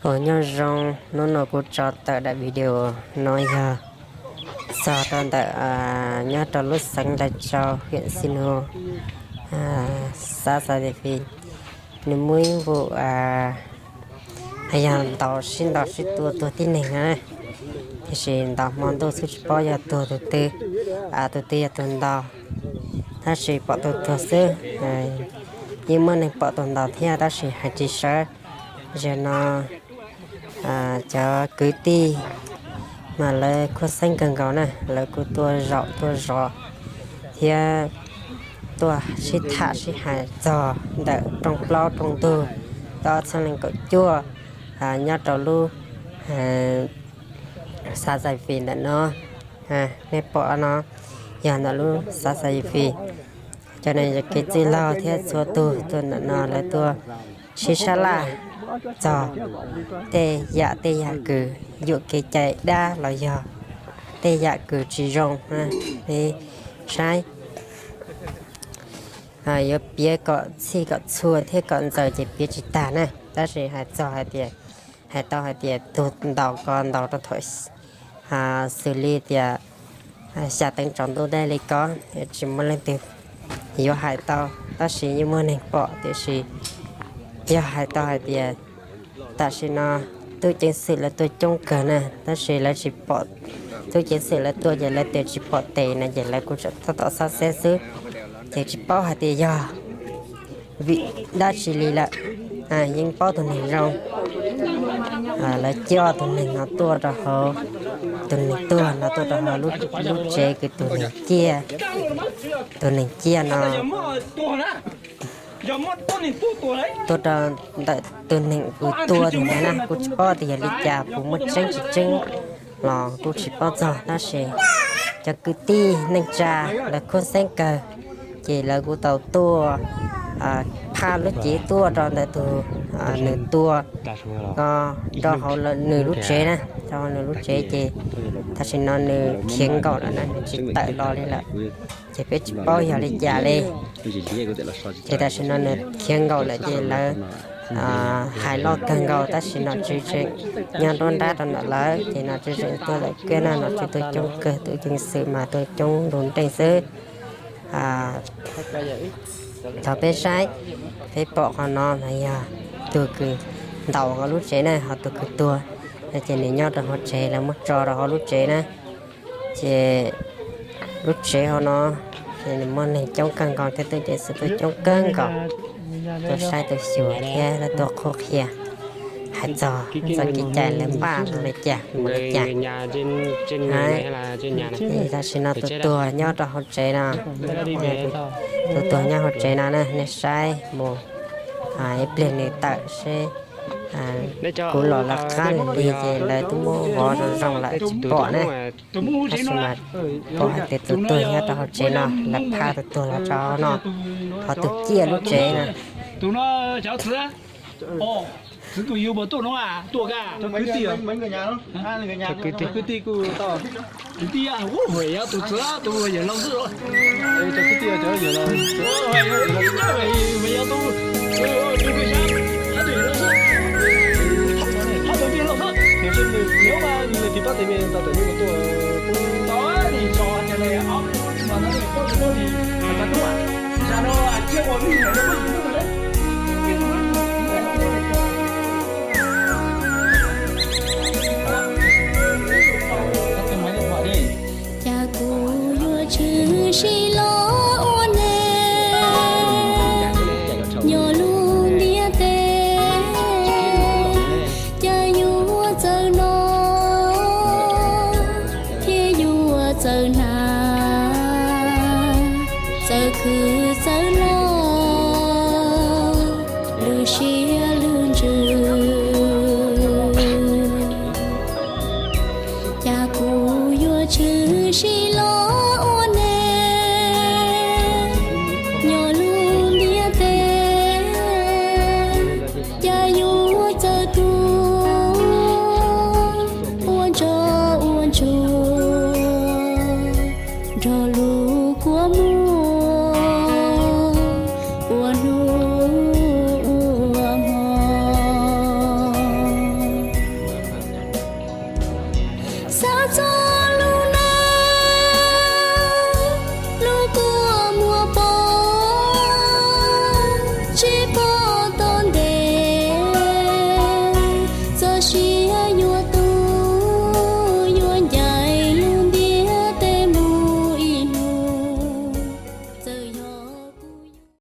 Ua nyob zoo, hnub no kuv tso tawm daim video no yog txog rau ntawm nyob rau lub xeev Lais Tsau, hiam Xi Nus, xav Xais Fis, nws muaj ib vum yog ntaus sib ntaus sib tua tuag tib neeg na. Tiam sis ntaus hmo ntuj xwb tsis paub yog tuag tus twg, tus twg yog tus ntaus, tab sis pom tus tuag xwb. Yeej muaj neeg pom tus ntaus thiab tab sis hais tsis sawv. Zaum no cov kwv tij mas lawv khuab xeeb kawg nkaus na, lawv kuj tuaj zaum tuaj zov thiab tuaj sib tham sib hais txog ntawm rooj plaub rooj ntug, tau ob txhiab leej kaum cuaj, nyob rau lub xav Xais Fis ntawm no. Nej pom no yog ntawm lub xav Xais Fis, cov no yog kev txwj laug thiab txhua tus tuaj ntawm no lawv tuaj sib sab laj txog tej yam tej yam kws yuam kev cai dab los yog tej yam kws tsis zoo na. Peb saib, yuav piav kom txhij kom txhua thiab kom ntxaws ces piav tsis tag na, tab sis hais txog hais tias, hais tau hais tias tus ntaus ko ntaus rau thaum xws li tias xya teev tsaus ntuj deb li ko, tsis muaj leej twg yuav hais tau, tab sis yeej muaj neeg pom. Tiam sis yog hais tau hais tias tam sim no tub ceev xwm lawv tuaj coob kawg na, tab sis lawv tsis pom, tub ceev xwm lawv tuaj ces lawv tias tsis pom tes na, ces lawv kuj tseem tab tom xab xeb xwb, ces tsis paub hais tias yog vim dab tsi li lawm. Yeej paub tus neeg zoo, lawv coj tus neeg no tuaj rau hauv, tus neeg tuag no tuaj rau hauv lub tsev kws tus neeg ciaj, tus neeg ciaj no tuaj rau ntawm tus neeg kws tuag tus ntawd na. Kuj tsis paub tias yog li cas, puas muaj tseeb tsis tseeb los kuj tsis paub txog, tab sis cov kwv tij neej tsa lawv khuab xeeb kawg, ces lawv kuj tau tuaj phaj lub cev tuaj rau ntawm tus, nws tua ko rau hauv nws lub tsev na, rau hauv nws lub tsev ces tam sim no nws khiav nkaum lawm na, nws tsis tawm los li lawm, ces peb tsis paub yog li cas li. Ces tam sim no nws khiav nkaum lawm ces lawv hais loj kawg nkaus, tab sis nom tswv tseem nyob nruab nrab rau ntawm lawv, ces nom tswv tseem tuaj lawm kiag na, nom tswv tuaj coob kawg, tub ceev xwm mas tuaj coob nrug nreej xwb. Thaum peb saib, peb pom qhov no mas yog tus kws ntaus hauv lub tsev na, ho tus kws tuag no ces nws nyob rau hauv tsev, lawv muab tso rau hauv lub tsev na. Ces lub tsev hauv no ces nws muaj neeg coob kawg nkaus thiab tub ceev xwm tuaj coob kawg nkaus, tuaj saib tuaj xyuas thiab lawv tuaj qhuab qhia hais txog txoj kev cai lawv npaj zoo li cas mus li cas. Tam sim no tus tuag nyob rau hauv tsev no, tus tuag nyob hauv tsev no na, nej saib mus ib pliag nws tawm seb. Kuv los lawv qab li ces lawv twb muab vov zoo zoo lawm tsis pom na. Tab sis mas pom hais tias tus tuag nyob rau hauv tsev no, lawv phaj tus tuag los rau hauv no, ho tus ciaj lub tsev na. Cas kuv yuav tshwm sim los ua neeg nyob lub ntiaj teb, cas yuav txawv no thiab yuav txawv hnav, txawv khwv txawv loj, lwm siab lwm ntsws. Cas kuv yuav tshwm sim los ua neeg nyob lub ntiaj teb, cas yuav txawv tuag ua ntsog ua ntsuag.